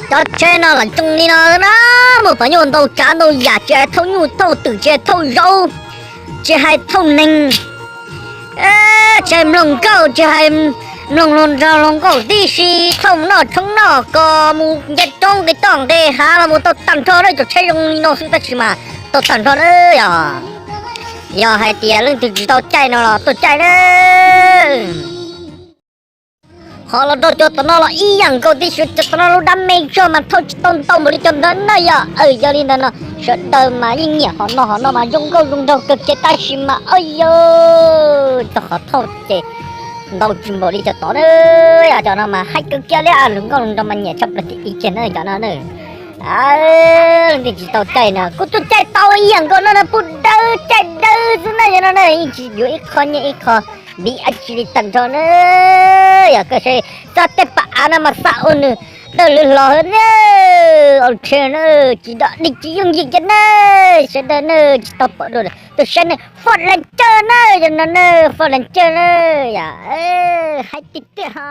Cov tsheb no los zoo li no na, muaj pom nyuj ntau tsav ntau yam, tsis hais thauj nyuj thauj twm, tsis hais thauj zaub, tsis hais thauj neeg, tsis hais mloog nkauj, tsis hais mloog hluas nraug hluas nkauj tib si, thauj noj tshoob noj kos mus nce roob nqis toj nqis hav los mus tau tag nrho na. Cov tsheb zoo li no xwb tab sis mas tau tag nrho na. Yog, yog hais tias leej twg tsis tau caij no los tuaj caij na. Ho los rau cov tom no los ib yam nkaus tib si, cov tom no lub dab me zog mas thauj tsis tau ntau npaum li cov ntawd na yom. Yog li ntawd no sawv daws mas yeej nyiam hom no hom no mas zoo nkauj zoo nraug kawg kiag tab sis mas o yog txog qhov thauj ces ntau tsis npaum li cov tod na. Yog cov no mas haib kawg kiag li, hluas nkauj hluas nraug mas nyiam tshaj plaws tiag tiag na cov no na. Leej twg tsis tau caij no kuj tuaj caij tau ib yam nkaus no na, pub dawb caij dawb xwb na yog no na, yeej tsis yuav ib qho nyiaj ib qho npiv dab tsi li tag nrho na. Yog koj saib txog tej pam av no mas xa ua nws dawb lwm los na. Ua tsheb na, tsis dog dig tsis yooj yim kiag na. Sawv daws na tsis tau pom dua, tus saib na foj las cawj na, yog no na foj las cawj na. Yog haib tiag tiag ho.